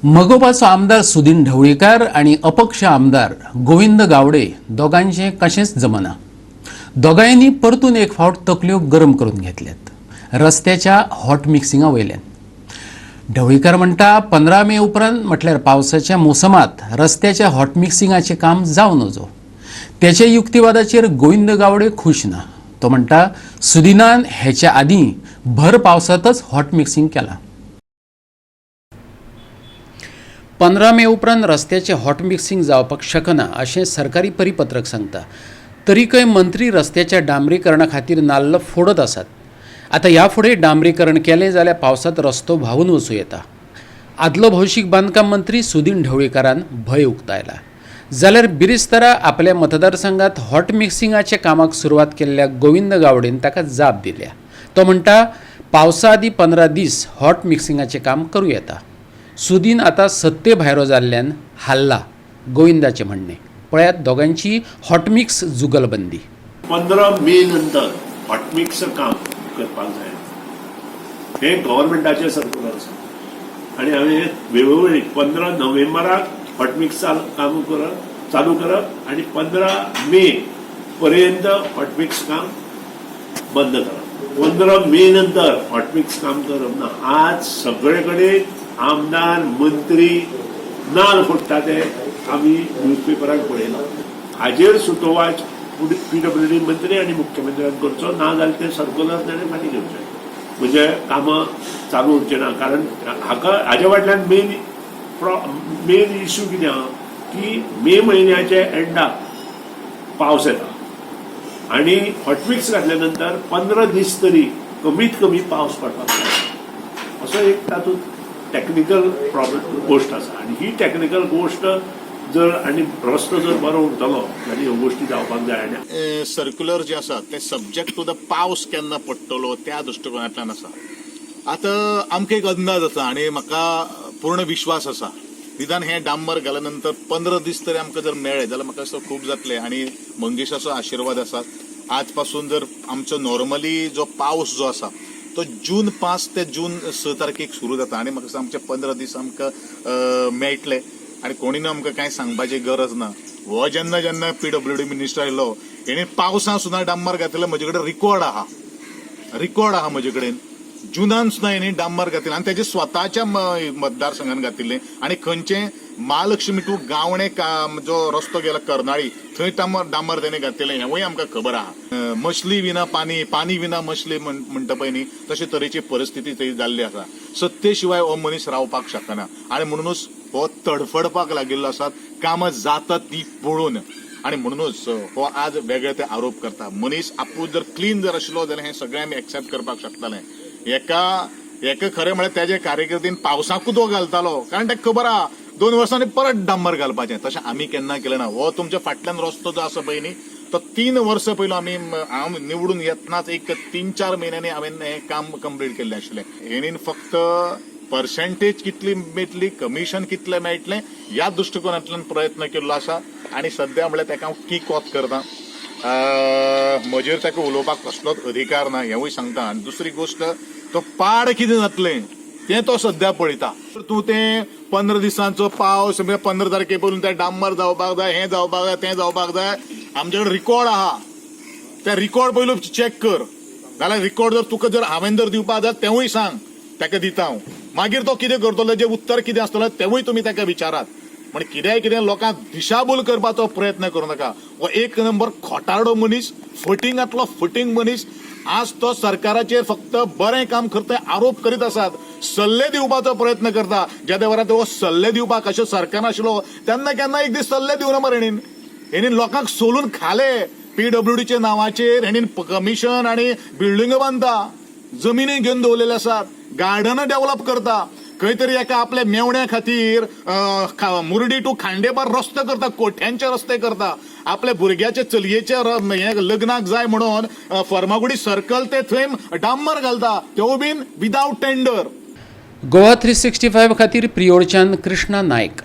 मगोपाचो आमदार सुदीन ढवळीकार आनी अपक्ष आमदार गोविंद गावडे दोगांचें कशेंच जमना. दोगांयनी परतून एक फावट तकल्यो गरम करून घेतल्यात रस्त्याच्या हॉट मिक्सिंगा वयल्यान. ढवळीकार म्हणटा 15 मे उपरांत म्हटल्यार पावसाच्या मोसमात रस्त्याच्या हॉट मिक्सिंगाचें काम जावं नजो. त्याच्या युक्तिवादाचेर गोविंद गावडे खूश ना. तो म्हणटा सुदिनान हेच्या आदीं भर पावसांतच हॉट मिक्सिंग केलां. 15 मे उपरांत रस्त्याचें हॉट मिक्सिंग जावपाक शकना अशें सरकारी परिपत्रक सांगता. तरीकय मंत्री रस्त्याच्या डांबरीकरणा खातीर नाल्ल फोडत आसात. आतां ह्या फुडें डांबरीकरण केलें जाल्यार पावसांत रस्तो व्हांवून वचूं येता. आदलो भौशीक बांदकाम मंत्री सुदीन ढवळीकारान भंय उक्तायला. जाल्यार बिरेस्तारा आपल्या मतदारसंघात हॉट मिक्सिंगाच्या कामाक सुरवात केल्ल्या गोविंद गावडेन ताका जाप दिल्या. तो म्हणटा पावसा आदीं 15 दीस हॉट मिक्सिंगाचें काम करूं येता. सुदीन आतां सत्ते भायरो जाल्ल्यान हाल्ला गोविंदाचें म्हणणें. पळयात दोगांची हॉटमिक्स जुगलबंदी. 15 मे नंतर हॉटमिक्स काम करपाक जाय हें गव्हर्मेंटाचें सर्कुलर आसा आनी हांवें वेळोवेळी 15 नोव्हेंबराक हॉटमिक्स काम करप चालू करप आनी 15 मे पर्यंत हॉटमिक्स काम बंद करप. 15 मे नंतर हॉटमिक्स काम करप ना. आज सगळे कडेन आमदार मंत्री नाल फोडटा ते आमी न्यूजपेपराक पळयलां. हाजेर सुतोवाच पीडब्ल्यूडी मंत्री आनी मुख्यमंत्र्यान करचो, ना जाल्यार तें सर्कुलर ताणें फाटीं घेवचें, म्हणजे कामां चालू उरचें ना. कारण हाका हाज्या फाटल्यान मेन इश्यू कितें आहा की मे म्हयन्याच्या एंडाक पावस येता आनी हॉटमिक्स घातल्या नंतर 15 दीस तरी कमीत कमी पावस पडपाक जाय, असो एक तातूंत टॅक्निकल प्रॉब्लेम गोश्ट आसा. आनी ही टॅक्निकल गोश्ट जर आनी रस्तो जर बरो उरतलो जाल्यार ह्यो गोश्टी जावपाक जाय. आनी सर्क्युलर जे आसा ते सब्जेक्ट टू the पावस केन्ना पडटलो त्या दृश्टिकोनांतल्यान आसा. आतां आमकां एक अंदाज आसा आनी म्हाका पूर्ण विश्वास आसा, निदान हें डांबर घाल्या नंतर 15 दीस तरी आमकां जर मेळ्ळे जाल्यार म्हाका दिसता खूब जातलें. आनी मंगेशाचो आशिर्वाद आसा. आज पासून जर आमचो नॉर्मली जो पावस जो आसा तो जून 5 ते जून 6 तारखेक सुरू जाता आनी म्हाका दिसता आमचे 15 दीस आमकां मेळटले आनी कोणी आमकां कांय सांगपाची गरज ना. हो जेन्ना जेन्ना पीडब्ल्यूडी मिनिस्टर आयलो हेणे पावसां सुद्दां डांबर घातलें. म्हजे कडेन रिकॉर्ड आहा, रिकॉर्ड आहा म्हजे कडेन. जुनान सुद्दां हेणी डांबर घातिल्लें आनी तेजे स्वताच्या मतदारसंघान घातिल्लें. आनी खंयचें महालक्ष्मी टू गावणे जो रस्तो गेला कर्नाळी थंय डांबर तेणे घातिल्लें, हेंवूय आमकां खबर आहा. मछली विना पानी, पानी विना मछली म्हणटा पळय न्ही, तशे तरेची परिस्थिती थंय जाल्ली आसा. सत्ते शिवाय हो मनीस रावपाक शकना आनी म्हणुनूच हो तडफडपाक लागिल्लो आसा कामां जातात ती पळोवन. आनी म्हणुनूच हो आज वेगळे ते आरोप करता. मनीस आपूण जर क्लीन जर आशिल्लो जाल्यार हें सगळें आमी एक्सेप्ट करपाक शकताले. एका एका खरें म्हळ्यार तेजे कार्यकर्तीन पावसाकूच तो घालतालो, कारण ताका खबर आहा 2 वर्सांनी परत डांबर घालपाचें. तशें आमी केन्ना केलें ना. हो तुमच्या फाटल्यान रस्तो जो आसा पळय न्ही, तो 3 वर्सां पयलू आमी हांव निवडून येतनाच एक 3-4 म्हयन्यांनी हांवें हें काम कंप्लीट केल्लें आशिल्लें. हेणीन फक्त पर्सेंटेज कितली मेळटली, कमिशन कितलें मेळटलें ह्या दृश्टिकोनांतल्यान प्रयत्न केल्लो आसा. आनी सद्या म्हळ्यार ताका हांव किक ऑफ करता. म्हजेर ताका उलोवपाक कसलोच अधिकार ना हेंवूय सांगता. आनी दुसरी गोश्ट, तो पाड कितें जातलें तें तो सद्या पळयता. तूं तें 15 दिसांचो पावस, 15 तारखे पयलू तें डांबर जावपाक जाय, हें जावपाक जाय, तें जावपाक जाय. आमचे कडेन रिकॉर्ड आहा, ते रिकॉर्ड पयलू चॅक कर. जाल्यार रिकॉर्ड जर तुका जर हांवें जर दिवपाक जाय तेवूय सांग, ताका दिता हांव. मागीर तो कितें करतलो, जें उत्तर कितें आसतलें तेवूय तुमी ताका विचारात. म्हण कित्याय कितें लोकांक दिशाभूल करपाचो प्रयत्न करूं नाका. हो एक नंबर खोटारडो मनीस, फटींगांतलो फटींग मनीस. आज तो सरकाराचेर फक्त बरें काम करता आरोप करीत आसात, सल्ले दिवपाचो प्रयत्न करता. ज्या वेळार तो सल्ले दिवपाक अशें सरकार नाशिल्लो तेन्ना केन्ना एक दीस सल्ले दिवना मरे हेणीन. हेणीन लोकांक सोलून खाले. पीडब्ल्यूडीच्या नांवाचेर हेणीन कमिशन आनी बिल्डिंगो बांदता, जमिनी घेवन दवरलेले आसात, गार्डनां डेव्हलप करता. खंय तरी एका आपल्या मेवण्या खातीर मुर्डी टू खांडेपार रस्तो करता, कोठ्यांचे रस्ते करता. आपल्या भुरग्याचे चलयेचे हें लग्नाक जाय म्हणून फर्मागुडी सर्कल ते थंय डांबर घालता, तेवूय बीन विदावट टेंडर. गोवा 365 खातीर प्रियोळच्यान कृष्णा नायक.